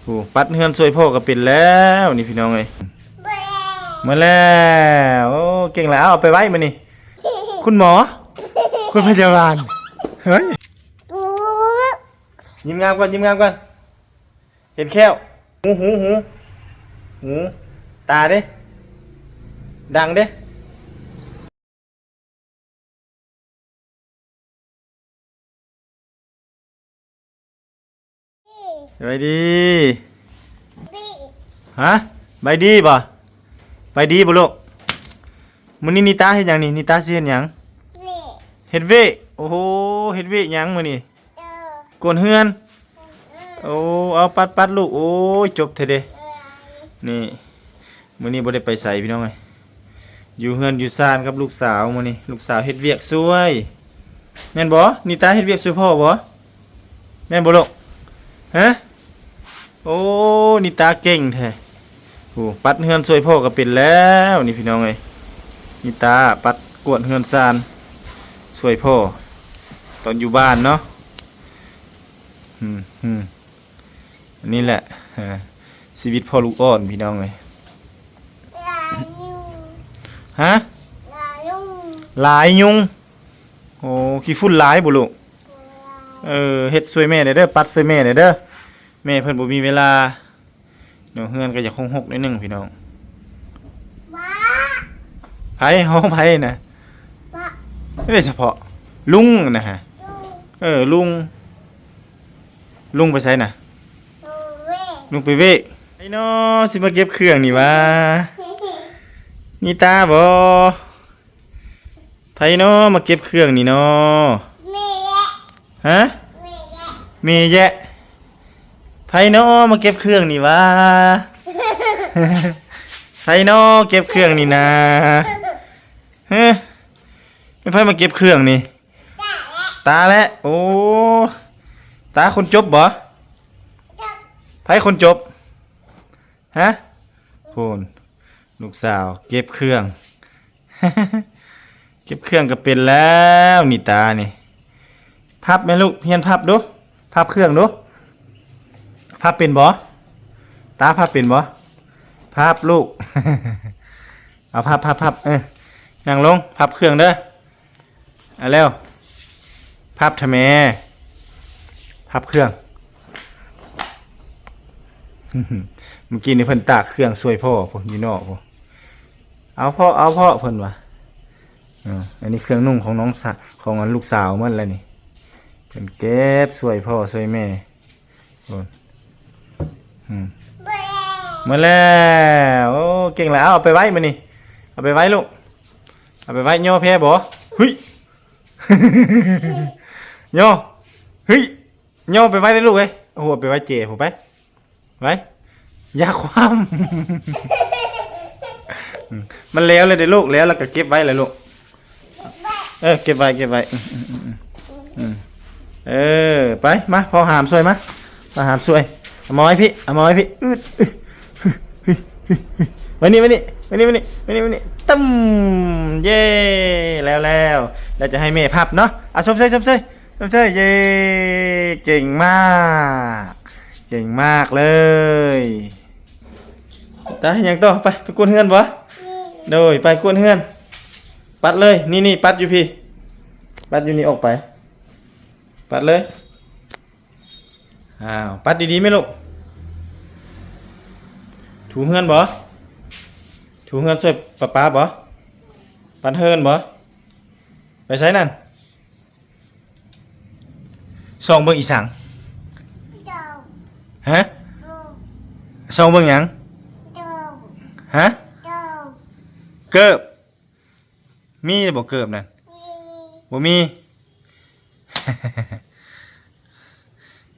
ໂອ້ ປັດເຮືອນຊ່ວຍພໍ່ກໍເປັນແລ້ວນີ້ພີ່ນ້ອງເອີຍ. ມາແລ້ວ ໂອ້ ເກັ່ງຫຼາຍ. ເອົາ ເອົາໄປໄວ້ມື້ນີ້ ຄຸນໝໍ ຄຸນພະຍາບານ. ເຮີ້ຍ ຍິ້ມງາມກ່ອນ ຍິ້ມງາມກ່ອນ. ເຫັນແຂ້ວ ຫູ ຫູ ຫູ ຫູ ຕາເດ້ ດັງເດ້. ສະບາຍດີ. ຮະ? ສະບາຍດີບໍ່? ສະບາຍດີບໍ່ລູກ? ມື້ນີ້ນິຕາເຮັດຫຍັງນີ້? ນິຕາຊິເຮັດຫຍັງ? ເຮັດວຽກ. ໂອ້ໂຫ ເຮັດວຽກຫຍັງມື້ນີ້? ກວນເຮືອນ. ໂອ້ ເອົາ ປັດ ປັດລູກ. ໂອ້ຍ ຈົບແທ້ເດ້. ນີ້ ມື້ນີ້ບໍ່ໄດ້ໄປໃສພີ່ນ້ອງເອີຍ ຢູ່ເຮືອນຢູ່ຊານກັບລູກສາວມື້ນີ້. ລູກສາວເຮັດວຽກຊ່ວຍ ແມ່ນບໍ່? ນິຕາເຮັດວຽກຊ່ວຍພໍ່ບໍ່? ແມ່ນບໍ່ລູກ? ຮະ? ໂອ້ ນິຕາເກັ່ງແທ້. ໂອ້ ປັດເຮືອນຊ່ວຍພໍ່ກໍເປັນແລ້ວນີ້ພີ່ນ້ອງເອີຍ. ນິຕາປັດກວດເຮືອນຊານຊ່ວຍພໍ່ ຕອນຢູ່ບ້ານເນາະ. ອືມ ອືມ ອັນນີ້ແຫຼະ ເອີ ຊີວິດພໍ່ລູກອ່ອນພີ່ນ້ອງເອີຍ. ຮະ? ຫຼາຍຍຸງ. ໂອ້ ຂີ້ຝຸ່ນຫຼາຍບໍ່ລູກ? ເອີ ເຮັດຊ່ວຍແມ່ແດ່ເດີ ປັດຊ່ວຍແມ່ແດ່ເດີ. ແມ່ເພິ່ນບໍ່ມີເວລາ. ເນາະ ເຮືອນກໍຢາກຮົກໆໜ້ອຍໜຶ່ງພີ່ນ້ອງ. ປະ ໃຜ? ຮ້ອງໃຜນະ? ປະ ເອີ ສະເພາະລຸງນະຮະ. ເອີ ລຸງ ລຸງໄປໃສນະ? ລຸງໄປວຽກ. ໃຜເນາະ ຊິມາເກັບເຄື່ອງນີ້ຫວາ? ນິຕາບໍ່? ໃຜເນາະມາເກັບເຄື່ອງນີ້ເນາະ? ແມ່ແຍະ. ຮະ? ແມ່ແຍະ. ແມ່ແຍະ. ໃຜເນາະມາເກັບເຄື່ອງນີ້ຫວາ? ໃຜເນາະເກັບເຄື່ອງນີ້ນາ? ຮະ? ແມ່ນໃຜມາເກັບເຄື່ອງນີ້? ຕາແລະ. ຕາແລະ. ໂອ້ ຕາຄົນຈົບບໍ່? ຈົບ. ໃຜຄົນຈົບ? ຮະ? ໂພນ ລູກສາວເກັບເຄື່ອງ ເກັບເຄື່ອງກໍເປັນແລ້ວ ນິຕານີ້. ພັບແມ່ລູກ ຮຽນພັບດູ ພັບເຄື່ອງດູ. ພັບເປັນບໍ່? ຕາພັບເປັນບໍ່? ພັບລູກ. ເອົາ ພັບ ພັບ ພັບ ເອີ ນັ່ງລົງ ພັບເຄື່ອງເດີ. ອ່າ ແລ້ວ ພັບທະແມ ພັບເຄື່ອງ. ເມື່ອກີ້ນີ້ເພິ່ນຕາກເຄື່ອງຊ່ວຍພໍ່ພຸ້ນ ຢູ່ນອກພຸ້ນ. ເອົາພໍ່ ເອົາພໍ່ ເພິ່ນວ່າ. ເອີ ອັນນີ້ເຄື່ອງນຸ່ງຂອງນ້ອງສາ ຂອງອັນລູກສາວໝົດແລ້ວນີ້. ເພິ່ນເກັບຊ່ວຍພໍ່ຊ່ວຍແມ່. ໂອ້ ອືມ ໝົດແລ້ວ. ໂອ້ ເກັ່ງຫຼາຍ. ເອົາ ເອົາໄປໄວ້ມື້ນີ້ ເອົາໄປໄວ້ລູກ ເອົາໄປໄວ້. ຍໍແພ້ບໍ່? ຫຶຍ ຍໍ ຫຶຍ ຍໍໄປໄວ້ເດີ້ລູກເອີຍ. ໂອ້ໂຫ ເອົາໄປໄວ້ເຈພຸ້ນໄປ ໄວ້ ຢ່າຄວ່ຳ. ອືມ ມັນແລ້ວແລ້ວເດ້ລູກ ແລ້ວ ແລ້ວກໍເກັບໄວ້ແຫຼະລູກ. ເອີ ເກັບໄວ້ ເກັບໄວ້. ອືມ ອືມ ອືມ ອືມ ເອີ ໄປ ມາ ພໍ່ຫາມຊ່ວຍ ມາ ມາຫາມຊ່ວຍ. ເອົາມາໄວ້ພີ້ ເອົາມາໄວ້ພີ້. ອືດ ອືດ ໄວ້ນີ້ ໄວ້ນີ້ ໄວ້ນີ້ ໄວ້ນີ້ ໄວ້ນີ້ ໄວ້ນີ້ ຕຶ້ມ. ເຢ້ ແລ້ວ ແລ້ວ ແລ້ວຈະໃຫ້ແມ່ພັບເນາະ. ອ່ະ ຊົມເຊີຍ ຊົມເຊີຍ ຊົມເຊີຍ. ເຢ້ ເກັ່ງມາກ ເກັ່ງມາກເລີຍ. ຕາເຮັດຫຍັງຕໍ່? ໄປ ໄປກວດເຮືອນບໍ່? ໂດຍ ໄປກວດເຮືອນ. ປັດເລີຍ ນີ້ ນີ້ ປັດຢູ່ພີ້ ປັດຢູ່ນີ້ ອອກໄປ ປັດເລີຍ. ອ້າວ ປັດດີໆແມ່ລູກ. ຖູເຮືອນບໍ່? ຖູເຮືອນຊ່ວຍປ້າໆບໍ່? ປັດເຮືອນບໍ່? ໄປໃສນັ້ນ? ສ່ອງເບິ່ງອີ່ສັງ? ຮະ? ສ່ອງເບິ່ງຫຍັງ? ຮະ? ເກີບ. ມີບໍ່ເກີບນັ້ນ? ບໍ່ມີ.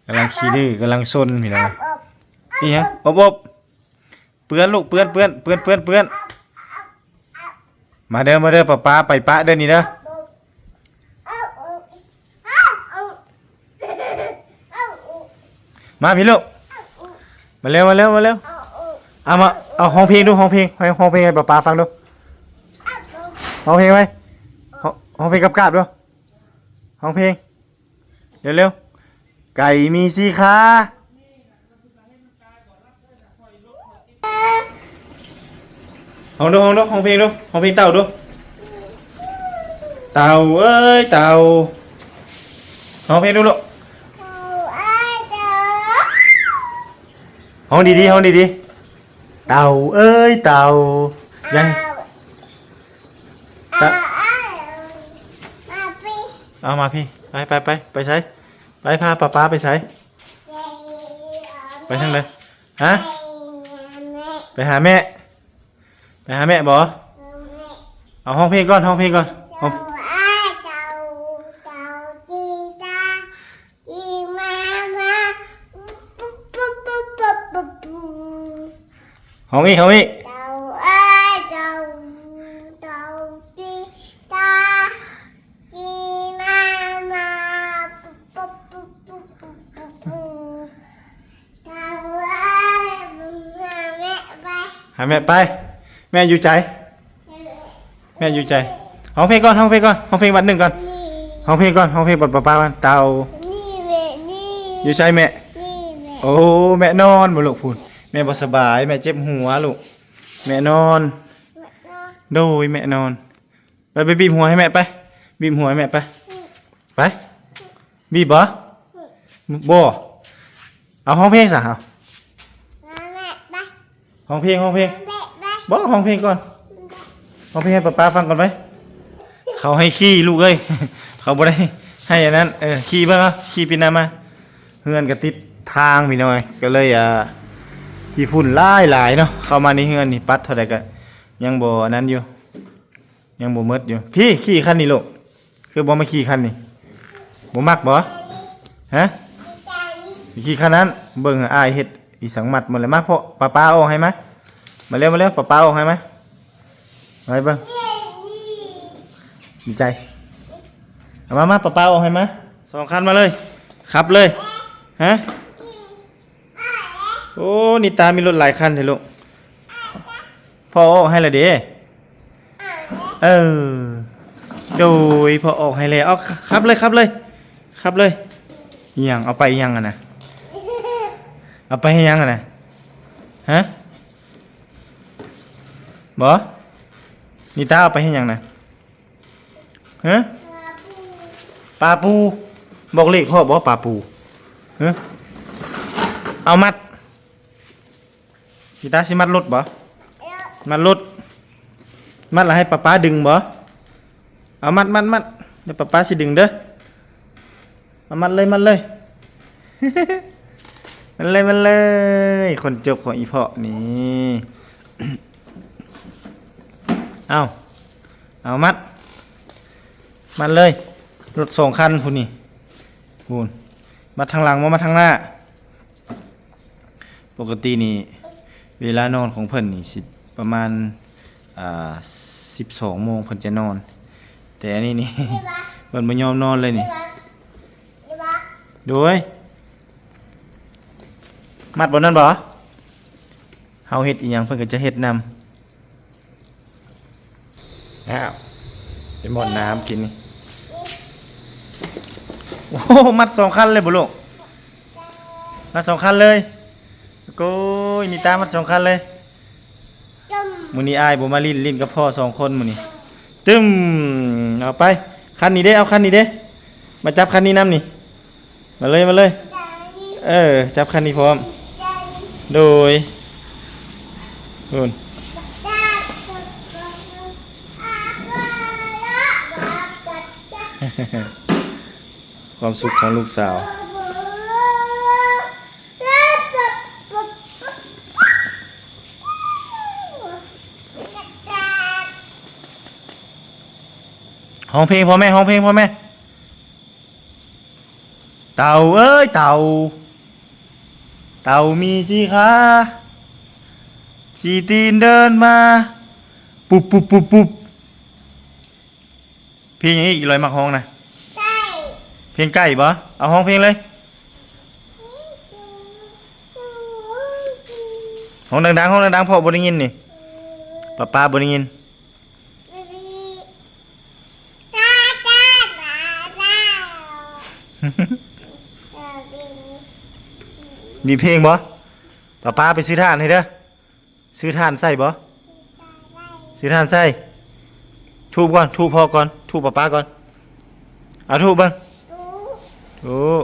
ກຳລັງຂີ້ດື້ ກຳລັງຊົນພີ່ນ້ອງ. ອີຫຍັງ? ອົບໆ. ເປື້ອນລູກ ເປື້ອນ ເປື້ອນ ເປື້ອນ ເປື້ອນ ເປື້ອນ. ມາເດີ ມາເດີ ປ້າໆ ໄປປະເດີນີ້ເດີ. ມາພີ້ລູກ ມາເລັວ ມາເລັວ ມາເລັວ. ເອົາມາ ເອົາຮ້ອງເພງດູ ຮ້ອງເພງ ຮ້ອງເພງໃຫ້ປ້າໆຟັງດູ. ຮ້ອງເພງໄວ້ ຮ້ອງ ຮ້ອງເພງກາບໆດູ. ຮ້ອງເພງ ເລັວໆ. ໄກ່ມີສີ່ຂາ. ຮ້ອງດູ ຮ້ອງດູ ຮ້ອງເພງດູ ຮ້ອງເພງເຕົ່າດູ. ເຕົ່າເອີຍເຕົ່າ ຮ້ອງເພງດູລູກ. ຮ້ອງດີໆ ຮ້ອງດີໆ. ເຕົ່າເອີຍເຕົ່າ ຢ່າ ເຕົ່າ ເອົາມາພີ້ ໄປ ໄປ ໄປ ໄປໃສ? ໄປ ພາປ້າໆ ໄປໃສ? ໄປທາງໃດ? ຮະ? ໄປຫາແມ່ ໄປຫາແມ່ບໍ? ເອົາ ຮ້ອງເພງກ່ອນ ຮ້ອງເພງກ່ອນ. ຮ້ອງອີກ ຮ້ອງອີກ. ຫາແມ່ໄປ ແມ່ຢູ່ໃສ? ແມ່ຢູ່ໃສ? ຮ້ອງເພງກ່ອນ ຮ້ອງເພງກ່ອນ ຮ້ອງເພງບັດໜຶ່ງກ່ອນ. ຮ້ອງເພງກ່ອນ ຮ້ອງເພງບັດປ້າໆກ່ອນ. ເຕົ່າ ຢູ່ໃສແມ່? ໂອ້ ແມ່ນອນບໍ່ລູກ? ພຸ້ນ ແມ່ບໍ່ສະບາຍ ແມ່ເຈັບຫົວລູກ ແມ່ນອນ. ໂດຍ ແມ່ນອນ. ໄປ ໄປບີບຫົວໃຫ້ແມ່ໄປ ບີບຫົວໃຫ້ແມ່ໄປ ໄປ. ບີບບໍ່? ບໍ່. ເອົາ ຮ້ອງເພງຊະ ເອົາ ຮ້ອງເພງ ຮ້ອງເພງ. ບໍ່ ຮ້ອງເພງກ່ອນ ຮ້ອງເພງໃຫ້ປ້າໆຟັງກ່ອນໄປ. ເຂົາໃຫ້ຂີ່ລູກເອີຍ ເຂົາບໍ່ໄດ້ໃຫ້ອັນນັ້ນ. ເອີ ຂີ່ເບິ່ງ ເອົາ ຂີ່ປີນໜ້າມາ. ເຮືອນກໍຕິດທາງພີ່ນ້ອງ ກໍເລີຍ ອ່າ ຂີ້ຝຸ່ນຫຼາຍໆເນາະ. ເຂົ້າມາໃນເຮືອນນີ້ ປັດເທົ່າໃດກໍຍັງບໍ່ອັນນັ້ນຢູ່ ຍັງບໍ່ໝົດຢູ່. ພີ້ ຂີ່ຄັນນີ້ລູກ ຄືບໍ່ມາຂີ່ຄັນນີ້? ບໍ່ມັກບໍ່? ຮະ? ຂີ່ຄັນນັ້ນ. ເບິ່ງອ້າຍເຮັດອີ່ສັງ ມັດໝົດແລ້ວ. ມາພໍ່ ປ້າໆອອກໃຫ້ມາ ມາເລັວ ມາເລັວ ປ້າໆອອກໃຫ້ມາ ມາໃຫ້ເບິ່ງ. ດີໃຈ ເອົາມາ ມາ ປ້າໆອອກໃຫ້ມາ ສອງຄັນ ມາເລີຍ ຂັບເລີຍ. ຮະ? ໂອ້ ນິຕາມີລົດຫຼາຍຄັນແທ້ລູກ. ພໍ່ອອກໃຫ້ລະເດ. ເອີ ໂດຍ ພໍ່ອອກໃຫ້ແລ້ວ. ເອົາ ຂັບເລີຍ ຂັບເລີຍ ຂັບເລີຍ. ອີ່ຫຍັງ? ເອົາໄປອີ່ຫຍັງຫັ້ນນະ? ເອົາໄປເຮັດຫຍັງຫັ້ນນະ? ຮະ? ບໍ່? ນິຕາເອົາໄປເຮັດຫຍັງນະ? ຮະ? ປາປູ. ບອກເລກພໍ່ບໍ່ ປາປູ? ຮະ? ເອົາມັດ ນີຕາຊິມັດລົດບໍ່? ມັດລົດ ມັດແລ້ວໃຫ້ປ້າໆດຶງບໍ່? ເອົາມັດ ມັດ ມັດ ດຽວປ້າໆຊິດຶງເດີ. ເອົາມັດເລີຍ ມັດເລີຍ ມັດເລີຍ ມັດເລີຍ. ຄົນຈົບຂອງອີ່ພໍ່ນີ້ ເອົາ ເອົາມັດ ມັດເລີຍ. ລົດສອງຄັນພຸ້ນນີ້ ພຸ້ນ ມັດທາງຫຼັງບໍ່ ມັດທາງໜ້າ. ປົກກະຕິນີ້ເວລານອນຂອງເພິ່ນນີ້ຊິປະມານ ອ່າ ສິບສອງໂມງເພິ່ນຈະນອນ ແຕ່ອັນນີ້ນີ້ ເພິ່ນບໍ່ຍອມນອນເລີຍນີ້. ໂດຍ ມັດບ່ອນນັ້ນບໍ່? ເຮົາເຮັດອີ່ຫຍັງເພິ່ນກໍຈະເຮັດນຳ. ອ້າວ ໄປໝອດນ້ຳກິນນີ້. ໂອ້ ມັດສອງຄັນເລີຍບໍ່ລູກ? ມັດສອງຄັນເລີຍ. ໂອ້ຍ ນິຕາມັດສອງຄັນເລີຍ. ມື້ນີ້ອ້າຍບໍ່ມາຫຼິ້ນ ຫຼິ້ນກັບພໍ່ສອງຄົນມື້ນີ້. ຕຶ້ມ ເອົາໄປ ຄັນນີ້ເດ້ ເອົາຄັນນີ້ເດ້ ມາຈັບຄັນນີ້ນຳນີ້. ມາເລີຍ ມາເລີຍ. ເອີ ຈັບຄັນນີ້ພ້ອມ. ໂດຍ ພຸ້ນ ຄວາມສຸກຂອງລູກສາວ. ຮ້ອງເພງພໍ່ແມ່ ຮ້ອງເພງພໍ່ແມ່. ເຕົ່າເອີຍເຕົ່າ ເຕົ່າມີສີ່ຂາ ສີ່ຕີນເດີນມາ ປຸບ ປຸບ ປຸບ ປຸບ. ເພງຫຍັງອີກ ອີຫຼອຍມັກຮ້ອງນະ? ໄກ່ ເພງໄກ່ບໍ່? ເອົາຮ້ອງເພງເລີຍ. ຮ້ອງດັງໆ ຮ້ອງດັງໆ ພໍ່ບໍ່ໄດ້ຍິນນີ້ ປ້າໆບໍ່ໄດ້ຍິນ. ມີເພງບໍ່? ປ້າໆໄປຊື້ຖ່ານໃຫ້ເດີ. ຊື້ຖ່ານໃສ່ບໍ່? ຊື້ຖ່ານໃສ່. ທູບກ່ອນ, ທູບພໍ່ກ່ອນ, ທູບປ້າໆກ່ອນ. ເອົາທູບເບິ່ງ. ທູບ.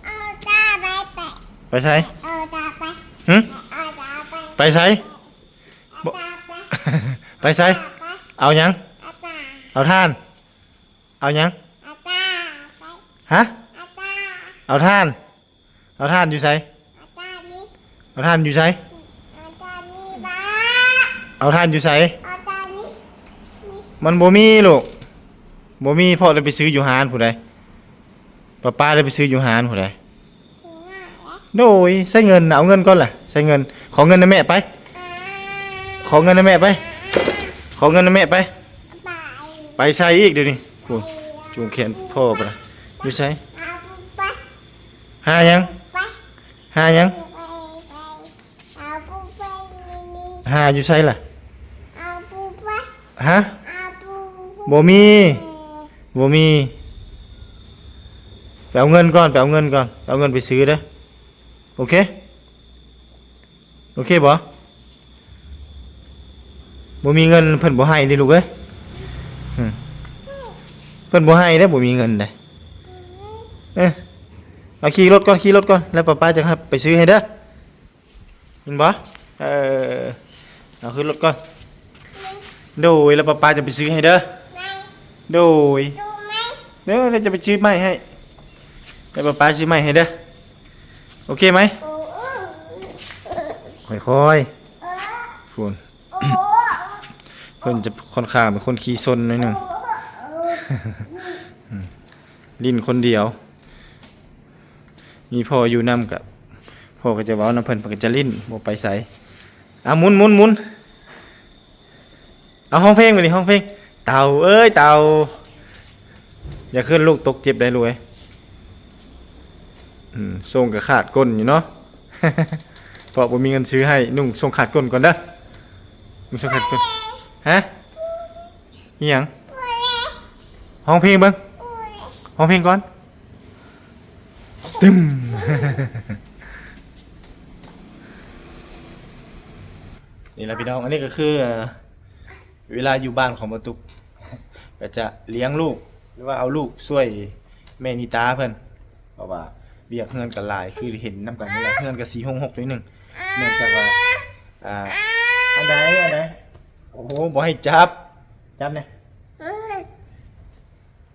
ເອົາຕາໄປ ໄປ ໄປໃສ? ເອົາຕາໄປ. ຫຶ? ເອົາຕາໄປ. ໄປໃສ? ເອົາຕາໄປ. ໄປໃສ? ເອົາຕາໄປ. ເອົາຫຍັງ? ເອົາຕາ. ເອົາຖ່ານ. ເອົາຫຍັງ? ເອົາຕາໄປ. ຫະ? ເອົາຕາ. ເອົາຖ່ານ. ເອົາຖ່ານຢູ່ໃສ? ເອົາຖ່ານນີ້. ເອົາຖ່ານຢູ່ໃສ? ເອົາຖ່ານນີ້ບາ. ເອົາຖ່ານຢູ່ໃສ? ເອົາຖ່ານນີ້. ນີ້. ມັນບໍ່ມີລູກ. ບໍ່ມີ ພໍ່ໄດ້ໄປຊື້ຢູ່ຮ້ານຜູ້ໃດ. ປ້າໆໄດ້ໄປຊື້ຢູ່ຮ້ານຜູ້ໃດ. ໂດຍ ໃຊ້ເງິນນະ ເອົາເງິນກ່ອນລະ ໃຊ້ເງິນ. ຂໍເງິນນຳແມ່ໄປ. ຂໍເງິນນຳແມ່ໄປ. ຂໍເງິນນຳແມ່ໄປ. ໄປໃສອີກດຽວນີ້? ໂອ້ ຈູງແຂນພໍ່ໄປລະ. ຢູ່ໃສ? ຫາຫຍັງ? ຫາຫຍັງ? ຫາຢູ່ໃສລະ? ຫະ? ບໍ່ມີ. ບໍ່ມີ. ໄປເອົາເງິນກ່ອນ ໄປເອົາເງິນກ່ອນ ໄປເອົາເງິນໄປຊື້ເດີ້. ໂອເຄ ໂອເຄບໍ່? ບໍ່ມີເງິນເພິ່ນບໍ່ໃຫ້ເດ້ລູກເອີຍ. ເພິ່ນບໍ່ໃຫ້ເດ້ ບໍ່ມີເງິນເດ້. ເອີ ເອົາຂີ່ລົດກ່ອນ ຂີ່ລົດກ່ອນ ແລ້ວປ້າໆຈະໄປຊື້ໃຫ້ເດີ້. ເຫັນບໍ່? ເອີ ເອົາຂຶ້ນລົດກ່ອນ. ໂດຍ ແລ້ວປ້າໆຈະໄປຊື້ໃຫ້ເດີ້. ໂດຍ ເດີ ແລ້ວຈະໄປຊື້ໃໝ່ໃຫ້ ແລ້ວປ້າໆຊື້ໃໝ່ໃຫ້ເດີ້. ໂອເຄໄໝ? ຄ່ອຍໆ ພຸ້ນ ເພິ່ນຈະຄ່ອນຂ້າງເປັນຄົນຂີ້ຊົນໜ້ອຍໜຶ່ງ ຫຼິ້ນຄົນດຽວ. ມີພໍ່ຢູ່ນຳກະ ພໍ່ກະຈະເວົ້ານຳເພິ່ນ ເພິ່ນກະຈະຫຼິ້ນ ບໍ່ໄປໃສ. ອ່າ ໝູນໆໆ ເອົາ ຮ້ອງເພງບາດນີ້ ຮ້ອງເພງ. ເຕົາເອີຍເຕົາ ຢ່າຂຶ້ນລູກ ຕົກເຈັບໄດ໋ລູກເອີຍ. ອືມ ສົ້ງກະຂາດກົ້ນຢູ່ເນາະ ເພາະບໍ່ມີເງິນຊື້ໃຫ້. ນຸ່ງສົ້ງຂາດກົ້ນກ່ອນເດີ້ ນຸ່ງສົ້ງຂາດກົ້ນ. ຮະ? ອີຫຍັງ? ຮ້ອງເພງເບິ່ງ ຮ້ອງເພງກ່ອນ. ຕຶມ ນີ້ລະພີ່ນ້ອງ ອັນນີ້ກະຄື ເອີ ເວລາຢູ່ບ້ານຂອງບໍ່ຕຸກ ກະຈະລ້ຽງລູກ ຫຼືວ່າເອົາລູກຊ່ວຍແມ່ນິຕາເພິ່ນ ເພາະວ່າວຽກເຮືອນກະຫຼາຍ ຄືເຫັນນຳກັນນີ້ແຫຼະ ເຮືອນກະສີຫົກຫົກໜ້ອຍໜຶ່ງ ເນື່ອງຈາກວ່າ ອ່າ ອັນໃດ ອັນໃດ? ໂອ້ໂຫ ບໍ່ໃຫ້ຈັບ ຈັບແນ່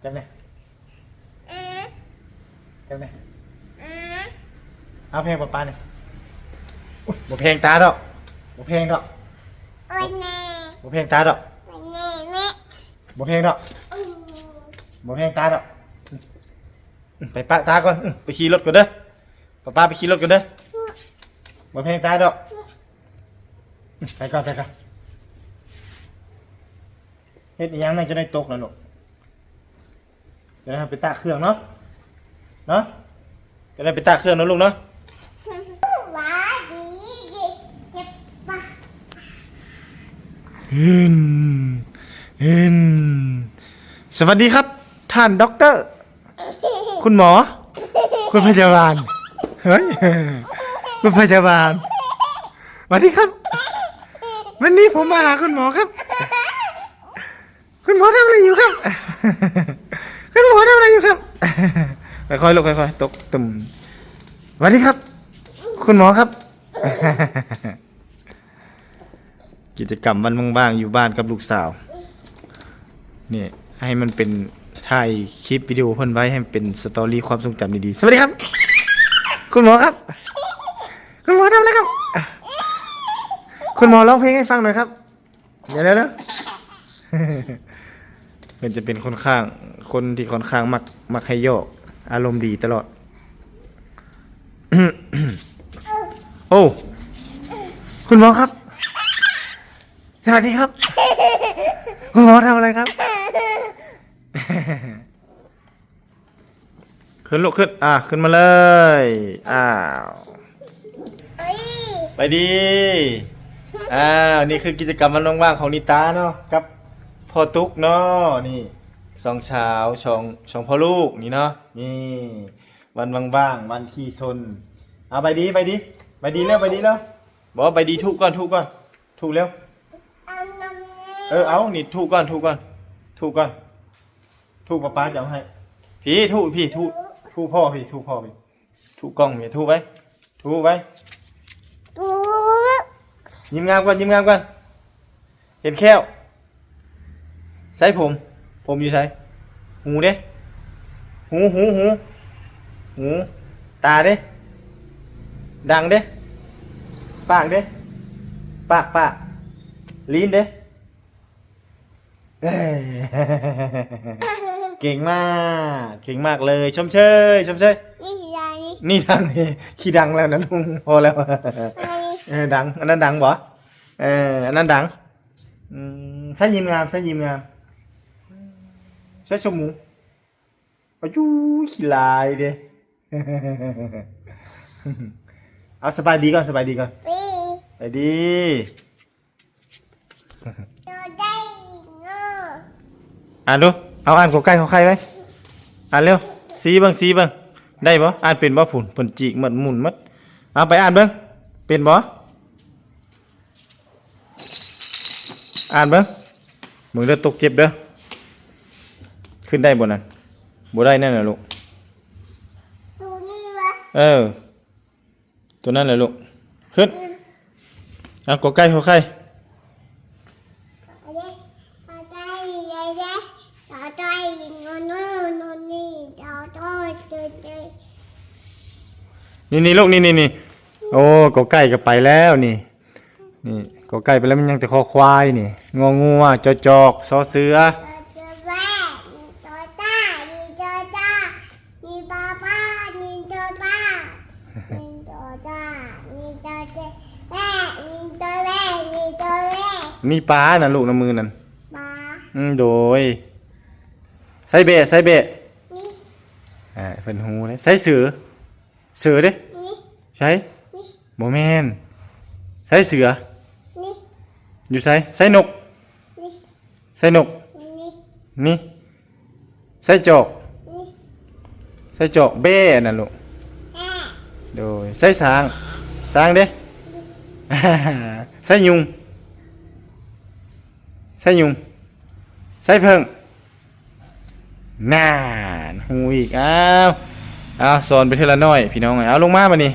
ຈັບແນ່ ຈັບແນ່. ເອົາແພງປ້າໆແນ່. ໂອ້ຍ ບໍ່ແພງຕາດອກ ບໍ່ແພງດອກ ບໍ່ແພງຕາດອກ ບໍ່ແພງດອກ ບໍ່ແພງຕາດອກ. ໄປປະຕາກ່ອນ ໄປຂີ່ລົດກ່ອນເດີ້ ປ້າໆໄປຂີ່ລົດກ່ອນເດີ້ ບໍ່ແພງຕາດອກ. ໄປກ່ອນ ໄປກ່ອນ. ເຮັດອີ່ຫຍັງນະ ຈະໄດ້ຕົກນະລູກ ຈະໄດ້ໄປຕາກເຄື່ອງເນາະ ເນາະ ຈະໄດ້ໄປຕາກເຄື່ອງເນາະລູກເນາະ. ເຫັນ ເຫັນ ສະຫວັດດີຄັບ ທ່ານດັອກເຕີ. ຄຸນໝໍ ຄຸນພະຍາບານ ເຮີ້ຍ ຄຸນພະຍາບານ ສະຫວັດດີຄັບ ວັນນີ້ຜົມມາຫາຄຸນໝໍຄັບ. ຄຸນໝໍທຳອະໄລຢູ່ຄັບ? ຄຸນໝໍທຳອະໄລຢູ່ຄັບ? ຄ່ອຍໆລູກ ຄ່ອຍໆ ຕົກ ຕຶມ. ສະຫວັດດີຄັບ ຄຸນໝໍຄັບ. ກິດຈະກຳວັນວ່າງໆຢູ່ບ້ານກັບລູກສາວ ນີ້ ໃຫ້ມັນເປັນ ຖ່າຍຄລິບວິດີໂອເພິ່ນໄວ້ ໃຫ້ມັນເປັນສະຕໍຣີຄວາມຊົງຈຳດີໆ. ສະຫວັດດີຄັບ ຄຸນໝໍຄັບ ຄຸນໝໍທຳອະໄລຄັບ? ຄຸນໝໍຮ້ອງເພງໃຫ້ຟັງໜ້ອຍຄັບ. ດຽວໆໆ ເພິ່ນຈະເປັນຂ້ອນຂ້າງ ຄົນທີ່ຂ້ອນຂ້າງມັກ ມັກໃຫ້ຢອກ ອາລົມດີຕະຫຼອດ. ໂອ້ ຄຸນໝໍຄັບ ສະຫວັດດີຄັບ ຄຸນໝໍທຳອະໄລຄັບ? ຂຶ້ນລູກ ຂຶ້ນ ອ່າ ຂຶ້ນມາເລີຍ. ອ້າວ ໄປດີ. ອ້າວ ນີ້ຄືກິດຈະກຳວັນວ່າງໆຂອງນິຕາເນາະ ກັບພໍ່ຕຸກເນາະ. ນີ້ສອງສາວ ສອງ ສອງພໍ່ລູກນີ້ເນາະ. ນີ້ວັນວ່າງໆ ວັນຂີ້ຊົນ. ເອົາ ໄປດີ ໄປດີ ໄປດີເລັວ ໄປດີເລັວ. ບໍ່ ໄປດີ ທຸບກ່ອນ ທຸບກ່ອນ ທຸບເລັວ. ເອີ ເອົາ ນີ້ ທຸກ່ອນ ທຸກ່ອນ ທຸກ່ອນ ທຸປ້າປ້າຈະເອົາໃຫ້. ພີ້ ທຸ ພີ້ ທຸ ທຸພໍ່ ພີ້ ທຸພໍ່ ພີ້ ທຸກ້ອງ ພີ້ ທຸໄວ້ ທຸໄວ້. ຍິ້ມງາມກ່ອນ ຍິ້ມງາມກ່ອນ. ເຫັນແຂ້ວ ໃສຜົມ ຜົມຢູ່ໃສ? ຫູເດ້ ຫູ ຫູ ຫູ ຫູ. ຕາເດ້ ດັງເດ້ ປາກເດ້ ປາກ ປາກ ລີ້ນເດ້. ເກັ່ງມາກ ເກັ່ງມາກເລີຍ ຊົມເຊີຍ ຊົມເຊີຍ. ນີ້ດັງ ນີ້ ຂີ້ດັງແລ້ວນະລຸງ ພໍແລ້ວ. ເອີ ດັງ ອັນນັ້ນດັງບໍ່? ເອີ ອັນນັ້ນດັງ. ອືມ ໃສ່ຍິ້ມງາມ ໃສ່ຍິ້ມງາມ ໃສ່ຊົມໝູ. ອາຈຸ້ຍ ຂີ້ລາຍເດ້. ເອົາ ສະບາຍດີກ່ອນ ສະບາຍດີກ່ອນ ສະບາຍດີ. ອ່ານດູ ເອົາ ອ່ານ ກ ໄກ່ ຂໍໄຂ່ໄວ້. ອ່ານເລັວ ຊີ້ເບິ່ງ ຊີ້ເບິ່ງ ໄດ້ບໍ່? ອ່ານເປັນບໍ່? ພຸ້ນ ເພິ່ນຈີກໝົດ ໝຸນໝົດ. ເອົາ ໄປອ່ານເບິ່ງ ເປັນບໍ່? ອ່ານເບິ່ງ ເບິ່ງເດີ ຕົກເຈັບເດີ. ຂຶ້ນໄດ້ບໍ່ນັ້ນ? ບໍ່ໄດ້ແນ່ນະລູກ. ໂຕນີ້ຫວາ? ເອີ ໂຕນັ້ນແຫຼະລູກ. ຂຶ້ນ ອືມ ເອົາ ກ ໄກ່ ຂໍໄຂ່. ນີ້ ນີ້ລູກ ນີ້ ນີ້ ນີ້. ໂອ້ ກ ໄກ່ກໍໄປແລ້ວນີ້. ນີ້ ກ ໄກ່ໄປແລ້ວ ມັນຍັງແຕ່ ຄ ຄວາຍນີ້ ງ ງວ ຈ ຈອກ ຊ ເສືອ. ມີປານະລູກ ນຳມືນັ້ນ. ປາ. ອືມ ໂດຍ. ໃສ່ແບະ ໃສ່ແບະ. ນີ້. ອ່າ ເພິ່ນຮູ້ເດ້. ໃສ່ເສືອ. ເສືອເດ້. ນີ້. ໃສ່. ນີ້. ບໍ່ແມ່ນ. ໃສ່ເສືອ. ນີ້. ຢູ່ໃສ? ໃສ່ນົກ. ນີ້. ໃສ່ນົກ. ນີ້. ນີ້. ໃສ່ຈອກ. ນີ້. ໃສ່ຈອກ. ແບ້ນັ້ນລູກ. ແບ້. ໂດຍ. ໃສ່ຊ້າງ. ຊ້າງເດ້. ນີ້. ໃສ່ຍຸງ. ໃສ່ຍຸງ. ໃສ່ເຜິ້ງ. ນານ ຮູ້ອີກ. ອ້າວ ອ້າວ ສອນໄປເທື່ອລະໜ້ອຍ ພີ່ນ້ອງເອີຍ. ເອົາ ລົງມາບາດນີ້.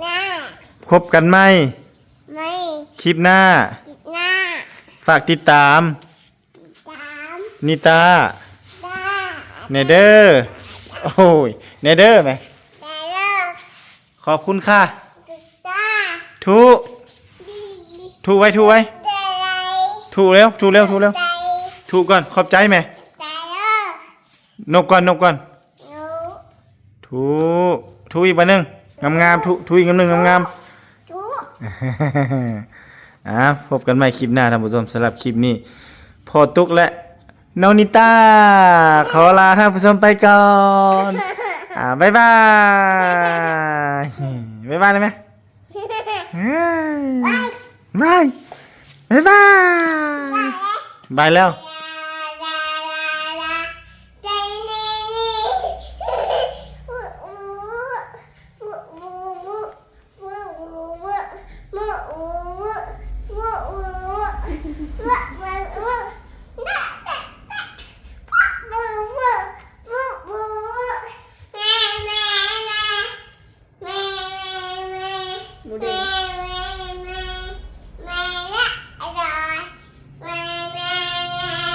ໜ້າ. ພົບກັນໃໝ່ ໃໝ່ ຄລິບໜ້າ ຄລິບໜ້າ. ຝາກຕິດຕາມ ຕິດຕາມ ນິຕາ ຕາ ແນ່ເດີ. ໂອ້ຍ ແນ່ເດີແມະ. ແນ່ເດີ. ຂອບຄຸນຄ່ະ. ທຸ ທຸໄວ້ ທຸໄວ້. ທຸແລ້ວ ທຸແລ້ວ ທຸແລ້ວ. ທຸກ່ອນ. ຂອບໃຈແມະ. ນົບກ່ອນ ນົບກ່ອນ. ທຸ ທຸອີກບາດໜຶ່ງ. ງາມໆ ທຸ ທຸອີກບາດໜຶ່ງ ງາມໆ. ອ່າ ພົບກັນໃໝ່ຄລິບໜ້າທ່ານຜູ້ຊົມ. ສຳລັບຄລິບນີ້ ພໍ່ຕຸກ ແລະ ນ້ອງນິຕາ ຂໍລາທ່ານຜູ້ຊົມໄປກ່ອນ. ອ່າ ບາຍບາຍ ບາຍບາຍໄດ້ໄໝ? ບາຍ ບາຍ ບາຍບາຍ ບາຍແລ້ວ.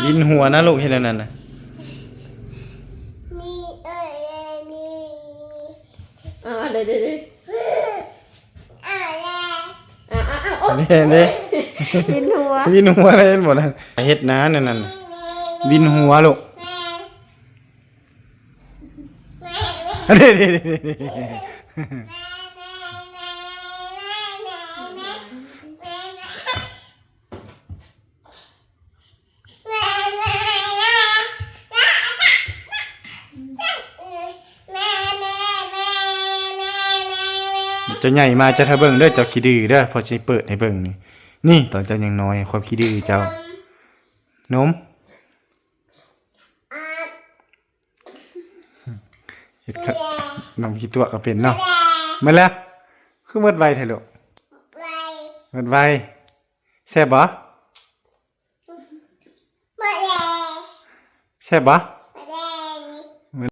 ວິນຫົວນະລູກ ເຮັດແນວນັ້ນນະ. ອ່າ ເດ້ ເດ້ ເດ້ ອ່າ ອ່າ ອ່າ ໂອ້ ເດ້ ເດ້ ວິນຫົວ ວິນຫົວ ເຫັນບໍ່ນັ້ນ? ເຮັດນາແນວນັ້ນ ວິນຫົວລູກ. ເດ້ ເດ້ ເດ້ ເດ້. ເຈົ້າໃຫຍ່ມາເຈົ້າຖ້າເບິ່ງເດີ ເຈົ້າຂີ້ດື້ເດີ ພໍ່ຊິເປີດໃຫ້ເບິ່ງນີ້. ນີ້ຕອນເຈົ້າຍັງນ້ອຍ ຄວາມຂີ້ດື້ເຈົ້າ. ນົມ. ເຮັດຂະໜົມຂີ້ຕົວະກໍເປັນເນາະ. ໝົດແລ້ວ? ຄືໝົດໄວແທ້ລູກ? ໝົດໄວ. ແຊບບໍ່? ແຊບບໍ່?